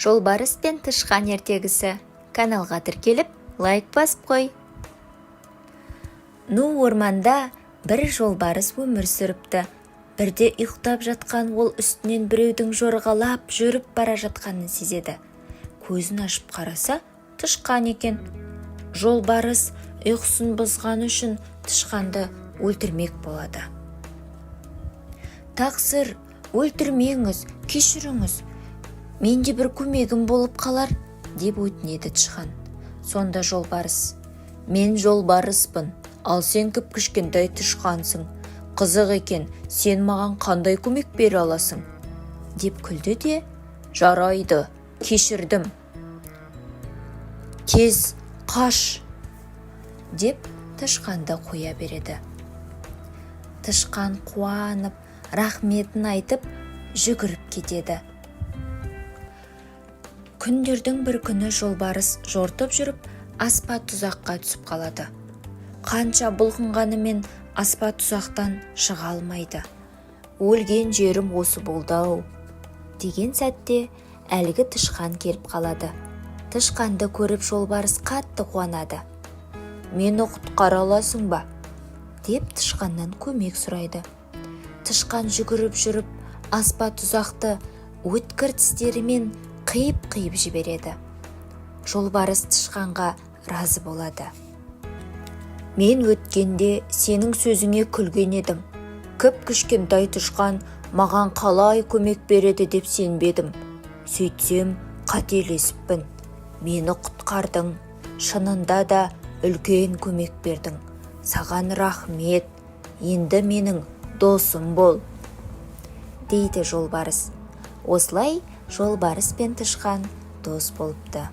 Жолбарыс пен тышқан ертегісі. Каналға тіркеліп, лайк басып қой. Ну, орманда бір жолбарыс өмір сүріпті. Бірде ұйықтап жатқан ол үстінен біреудің жорғалап жүріп бара жатқанын сезеді. Көзін ашып қараса, тышқан екен. Жолбарыс ұйқысын бұзғаны үшін тышқанды өлтірмек болады. «Тақсыр, өлтірмеңіз, кешіріңіз, менде бір көмегім болып қалар», – деп өтінеді тышқан. Сонда жолбарыс: «Мен жолбарыспын, ал сен кіп-кішкентай тышқансың. Қызық екен, сен маған қандай көмек бере аласың?» – деп күлді де: «Жарайды, кешірдім, тез қаш», – деп тышқанды қоя береді. Тышқан қуанып, рахметін айтып, жүгіріп кетеді. Күндердің бір күні жолбарыс жортып жүріп, аспа тұзаққа түсіп қалады. Қанша бұлқынғанымен, аспа тұзақтан шыға алмайды. «Өлген жерім осы болды-ау» деген сәтте әлгі тышқан келіп қалады. Тышқанды көріп, жолбарыс қатты қуанады. «Мені құтқара аласың ба?» – деп тышқаннан көмек сұрайды. Тышқан жүгіріп жүріп, аспа тұзақты өткір тістерімен қиып-қиып жібереді. Жолбарыс тышқанға разы болады. «Мен өткенде сенің сөзіңе күлген едім. Кіп-кішкентай тышқан маған қалай көмек береді деп сенбедім. Сөйтсем, қателесіппін. Мені құтқардың, шынында да үлкен көмек бердің. Саған рахмет. Енді менің досым бол», – дейді жолбарыс. Осылай жолбарыс пен тышқан дос болыпты.